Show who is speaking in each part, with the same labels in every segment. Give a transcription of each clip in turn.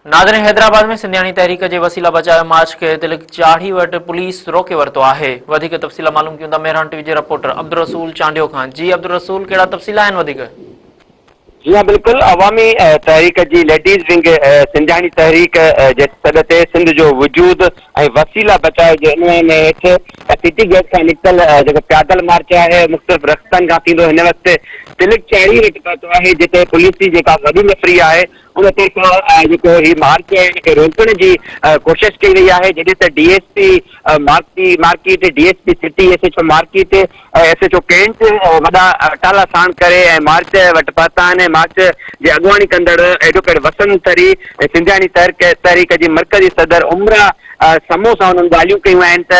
Speaker 1: ناظرين حيدرآباد ۾ سنڌياڻي تحريڪ جي وسيلا بچايو مارچ کي تلڪ چاڙهي وٽ پوليس روڪي ورتو آهي. وڌيڪ تفصيل معلوم ڪيون ٿا مهراڻ ٽي وي جي رپورٽر عبدالرسول چانڊيو کان. جي عبدالرسول ڪهڙا تفصيل آهن وڌيڪ.
Speaker 2: جي ها بلڪل عوامي تحريڪ جي ليڊيز ونگ سنڌياڻي تحريڪ جي سڏ تي سنڌ جو وجود ۽ وسيلا بچايو جي عنوان هيٺ سٽي گيٽ کان نڪتل جيڪو پيادل مارچ آهي مختلف رستن کان ٿيندو هن وقت تلڪ چاڙهي وٽ پهتو آهي جتي پوليس جي جيڪا وڏي نفري آهي ان طرفان جيڪو هي مارچ آهي ان کي روڪڻ جي ڪوشش ڪئي وئي آهي جڏهن ته D S P market, D S P city, S H O market ۽ S H O cantt وڏا اٽالا ساڻ ڪري ۽ مارچ وٽ پهتا آهن ۽ مارچ جي اڳواڻي ڪندڙ ايڊووڪيٽ وسند ٿري ۽ سنڌياڻي تحريڪ جي مرڪزي صدر عمره سمون سان انهن ڳالهيون ڪيون آهن ته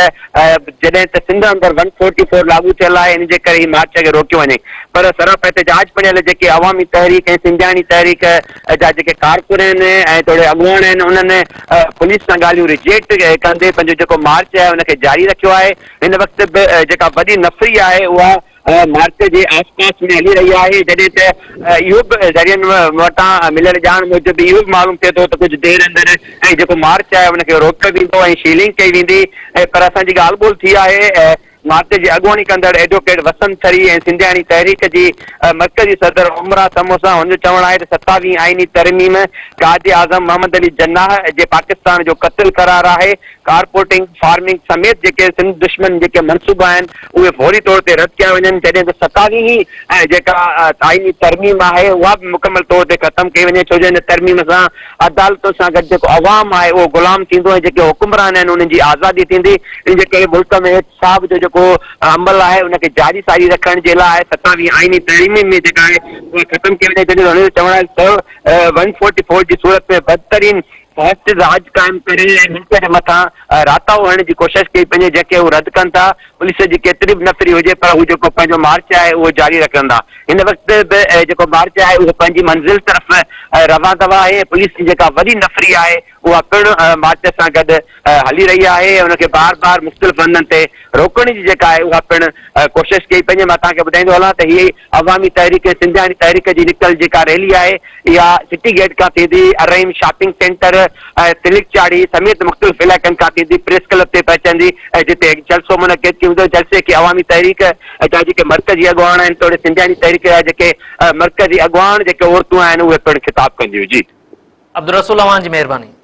Speaker 2: جڏهن ته سنڌ اندر ون فورٽي فور لاڳو ٿيل آهي ان جي ڪري هي مارچ کي روڪيو وڃي پر سراپا احتجاج بڻيل جيڪي عوامي تحريڪ ۽ سنڌياڻي تحريڪ جا جيڪي ڪارڪن آهن ۽ توڙي اڳواڻ آهن انهن پوليس سان ڳالهيون ريجيڪٽ ڪندي پنهنجو جيڪو مارچ آهي ان کي جاري رکيو آهي هن وقت به جيڪا وڏي نفري آهي اها مارچ جي آس پاس ۾ هلي رهي آهي جڏهن ته اهو به ذريعن وٽان مليل ڄاڻ موجب اهو به معلوم ٿئي ٿو ته ڪجهه دير اندر ۽ جيڪو مارچ آهي ان کي روڪيو ويندو ۽ شيلنگ ڪئي ويندي پر اسان جي ڳالهه ٻولهه ٿي آهي مارچ جي اڳواڻي ڪندڙ ايڊووڪيٽ وسند ٿري ۽ سنڌياڻي تحريڪ جي مرڪزي صدر عمرا سمون سان هن جو چوڻ آهي ته ستاويهين آئيني ترميم قائد اعظم محمد علي جناح جي پاڪستان جو قتل قرار آهي ڪارپورٽنگ، فارمنگ سميت جيڪي سنڌ دشمن جيڪي منصوبا آهن اهي فوري طور تي رد ڪيا وڃن جڏهن ته ستاويهين جيڪا آئيني ترميم آهي اها به مڪمل طور تي ختم ڪئي وڃي ڇو جو ان ترميم سان عدالتن سان گڏ جيڪو عوام آهي اهو غلام ٿيندو ۽ جيڪي حڪمران آهن انهن جي آزادي ٿيندي ان جي ڪري ملڪ ۾ احتساب جو جيڪو عمل آهي ان کي جاري ساري رکڻ جي لاء ستاويهين آئيني ترميم ۾ جيڪا آهي اها ختم ڪئي وڃي جڏهن ته هن جو چوڻ آهي ته ون فورٽي فور جي صورت ۾ بدترين فاسٽ راڄ قائم ڪري ۽ ملڪ جي مٿان راتاهو هڻڻ جي ڪوشش ڪئي پئي وڃي جنهن کي هو رد ڪن ٿا. پوليس جي ڪيتري به نفري هجي پر هو جيڪو پنهنجو مارچ آهي اهو جاري رکندا. هن وقت به جيڪو مارچ آهي اهو پنهنجي منزل طرف روان دوان آهي ۽ پوليس جي جيڪا وڏي نفري آهي اها پڻ مارچ سان گڏ هلي رهي آهي ۽ ان کي بار بار مختلف هنڌن تي روڪڻ جي جيڪا آهي اها پڻ ڪوشش ڪئي پئي وڃي. مان توهان کي ٻڌائيندو هلان ته هي عوامي تحريڪ ۽ سنڌياڻي تحريڪ جي نڪتل جيڪا ريلي آهي اها سٽي گيٽ کان ٿيندي الرحيم شاپنگ سينٽر ۽ تلڪ چاڙهي سميت مختلف علائقن کان ٿيندي پريس ڪلب تي پهچندي ۽ جتي هڪ جلسو منعقد ٿيندو. جلسي کي عوامي تحريڪ جا جيڪي مرڪزي اڳواڻ آهن توڙي سنڌياڻي تحريڪ جا جيڪي مرڪزي اڳواڻ جيڪي عورتون آهن اهي پڻ خطاب ڪنديون. جي.
Speaker 1: عبدالرسول اوهان جي مهرباني.